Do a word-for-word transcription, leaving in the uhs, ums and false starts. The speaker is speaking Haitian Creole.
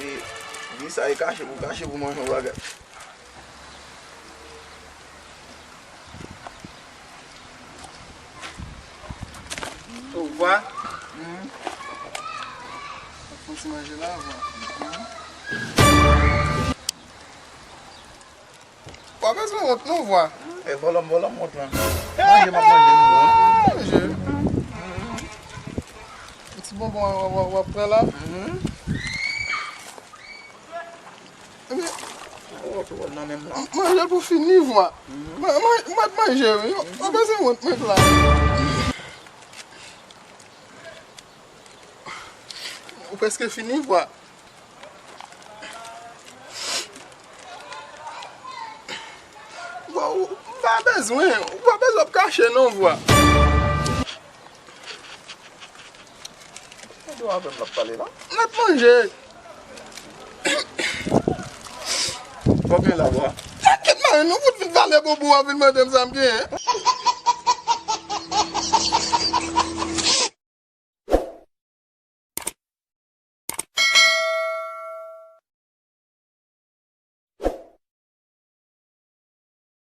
E, di sa e kache pou kache pou manje yon bagay. Ou vwa? Ap pran ti manje la, vwa. Ou pa bezwen wont non, vwa. E vòlò m, vòlò m wont lan. Manje m ap manje m, vwa. Manje. Yon ti bonbon w ap pran la. Ebyen, manje l pou fini, vwa. Mwen, mwen, mwen manje, wi. Ou pa bezwen wont, mwen la. Ou prèske fini, vwa. Vwa, ou pa bezwen, ou pa bezwen ap kache non, vwa. Tande w avè m l ap pale la. N ap manje. Kòbyen la, vwa? Kèt mari, nou fout vin pale bobo, w ap vin mande m sa m genyen.